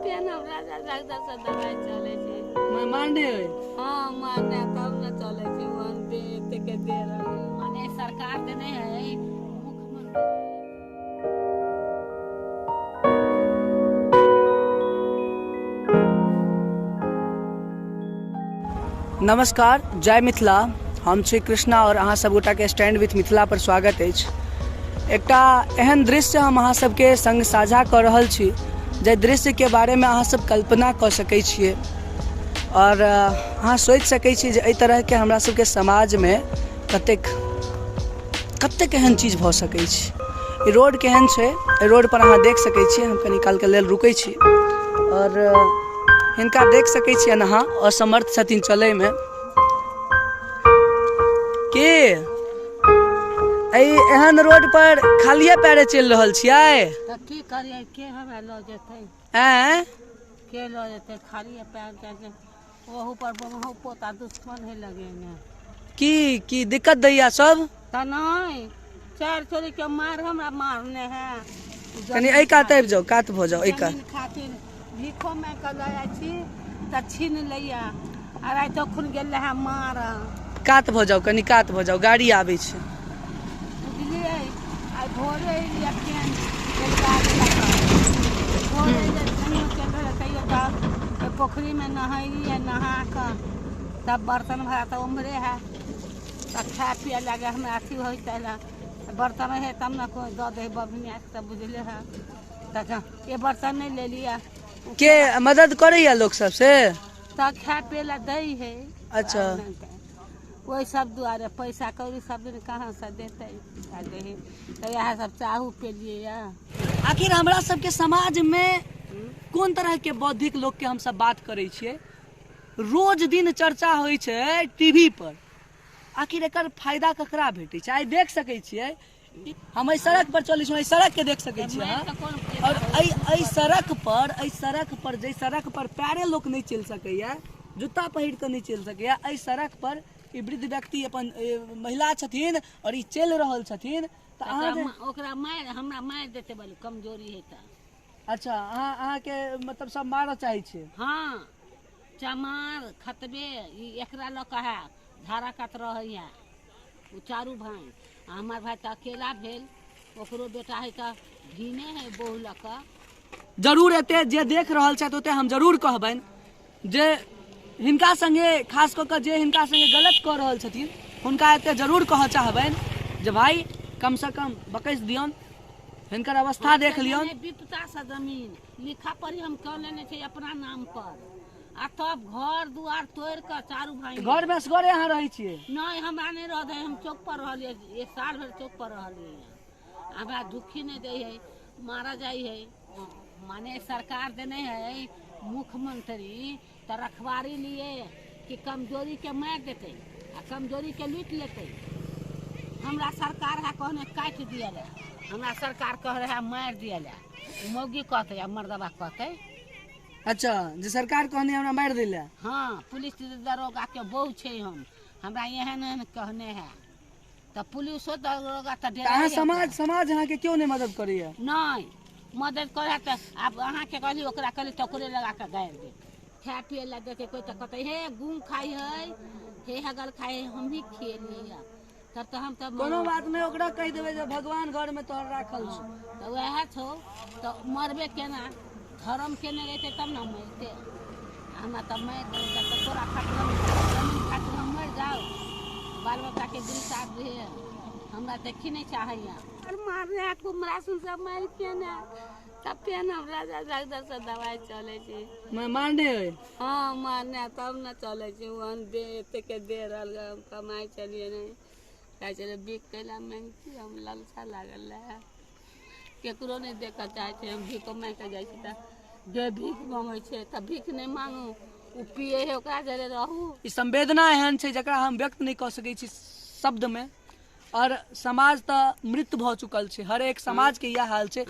फेर हमरा डॉक्टर से दवाइ चलै छै। मारने है? हाँ, मारने तब न चलै छै। ओहन देह एतेक के देह रहै, माने सरकार देने है मुख्यमंत्री। नमस्कार, जय मिथिला। हम छी कृष्णा और अहाँ सब गोटाके स्टैंड विथ मिथिला पर स्वागत अछि। एकटा एहन दृश्य हम अहाँ सबके संग साझा कऽ रहल छी जाहि दृश्यके बारेमे अहाँ सब कल्पना कऽ सकै छियै और अहाँ सोचि सकै छी जे एहि तरहके हमरा सबके समाजमे कतेक कतेक एहन चीज भऽ सकै छै। ई रोड केहन छै, एहि रोड पर अहाँ देख सकै छियै। हम कनी कालके लेल रुकै छी और हिनका देख सकै छियनि, अहाँ असमर्थ छथिन चलैमे। के एहि एहन रोड पर खालिए पैरे चलि रहल छियै? तऽ की करियै, के हमरा लऽ जेतै? आँय, के लऽ जेतै? खालिए पैर जाके ओहू पर बहु पोता दुश्मन है लगेने। की की दिक्कत दैया सब? तऽ नहि, चारि चोरी के मार हमरा मारने है। कनि एहि कात आबि जाउ, कात भऽ जाउ एहि कात। जमीन खातिर भीखो मांगि कऽ लऽ जाइ छी तऽ छीन लैया, आ रातिो खुन गेल रहए मार। कात भऽ जाउ, कनि कात भऽ जाउ, गाड़ी आबै छै। बुझलियै, आइ भोरे एलियै फेन बेलगाड़ी लऽ कऽ। भोरे जे नहियो चलि रहलै तैयो तऽ पोखरिमे नहेलियै, नहा कऽ तब बर्तन भाड़ा तऽ उम्हरे है, तऽ खाय पिए लागे हमरा अथी होइत है। बर्तन है तब ने कोइ दऽ दे बभिनिया तऽ बुझले है, तऽ ये बर्तन नहि लेलियै। के मदद करैया लोक सब से? तऽ खाय पिए ला दै है। अच्छा। ओहि सब दुआरे पैसा कौड़ी सब दिन कहाँ से देतै आ देही तऽ इएह सब चाहू पेलियै या। आखिर हमरा सबके समाजमे कोन तरहके बौद्धिक लोकके हमसब बात करै छियै? रोज दिन चर्चा होइ छै टीवी पर, आखिर एकर फायदा ककरा भेटै छै? आइ देख सकै छियै, हम एहि सड़क पर चलै छी, एहि सड़क के देख सकै छियै अहाँ, और एहि सड़क पर, एहि सड़क पर, जाहि सड़क पर पैरे लोक नहि चलि सकैया, जूता पहिर कऽ नहि चलि सकैया, एहि सड़क पर ई वृद्ध व्यक्ति अपन महिला छथिन और ई चलि रहल छथिन। तऽ अहाँ ओकरा मारि हमरा मारि देतै, बोलू कमजोरी है तऽ। अच्छा, अहाँ अहाँके मतलब सब मारऽ चाहै छै? हाँ, चमार खतबे ई एकरा लऽ कऽ है धारा कात रहैया ओ चारू भाय, आ हमर भाय तऽ अकेला भेल, ओकरो बेटा है तऽ भिने है बहु लऽ कऽ। जरूर एते जे देख रहल छथि ओते हम जरूर कहबनि जे हिनका संगे, खास कऽ कऽ जे हिनका संगे गलत कऽ रहल छथिन, हुनका एते जरूर कहऽ चाहबनि जे भाय कमसँ कम बकसि दियौन, हिनकर अवस्था देख लियौन। विपता से जमीन लिखा पढ़ी हम कऽ लेने छै अपना नाम पर, आ तब घर दुआर तोड़ि कऽ चारू भाई। घर में असगरे अहाँ रहै छियै? नहि, हमरा नहि रह दै, हम चौक पर रहलियै, एक साल भरि चौक पर रहलियै। हमरा दुखी नहि दै है, मारा जाइ है। माने सरकार देने है मुख्यमंत्री तऽ रखवारी लिए कि कमजोरी के मारि देतै आ कमजोरी के लूटि लेतै। हमरा सरकार है कहने काटि दिए ला, हमरा सरकार कह रहा है मारि दिए ला, मौगी कहतै आ मर्दबा कहतै। अच्छा, जे सरकार कहने हमरा मारि दै ला? हाँ, पुलिस दरोगा के बहु छै हम, हमरा एहन एहन कहने है तऽ पुलिसो दरोगा तऽ तऽ अहाँ समाज समाज अहाँके केओ नहि मदद करैया? नहि मदद करे तऽ आब अहाँके कहली, ओकरा कहली तऽ ओकरे लगा कऽ गारि दे। खाय पिए ला देते कोइ तऽ कहतै हे गुम खाइ है, हे हगल खाइ है, हमही खिएलियै तब तऽ हम तऽ कोनो बात नहि, ओकरा कहि देबै जे भगवान घर में तोहर राखल छौ। तऽ वएह छौ, तऽ मरबे केना? धर्म केने रहितै तब ने मरिते। हमरा तऽ मारि देलकै तऽ तोरा खातिर हम जमीन खातिर हम मरि जाउ? बाल बच्चाके दिल साथ दे, हमरा देखी नहि चाहैया। मारने कुमरा सुन सब मारि केने, तब फेर हमरा डॉक्टर से दवाइ चलै छै। मारने है? हाँ, मारने तब ने चलै छै। ओहन देह एतेक के देह रहल, हम कमाइ छलियै नहि खाइ छलियै, बिक कैला माँगती हम ललसा लागल रहए, केकरो नहि देखऽ चाहै छै। हम भीखो माँगि कऽ जाइ छी तऽ जे भीख माँगै छै तऽ भीख नहि माँगू, ओ पियै है ओकरा जरे रहू। ई संवेदना एहन छै जकरा हम व्यक्त नहि कऽ सकै छी शब्दमे। और समाज तऽ मृत भऽ चुकल छै, हर एक समाजके इएह हाल छै।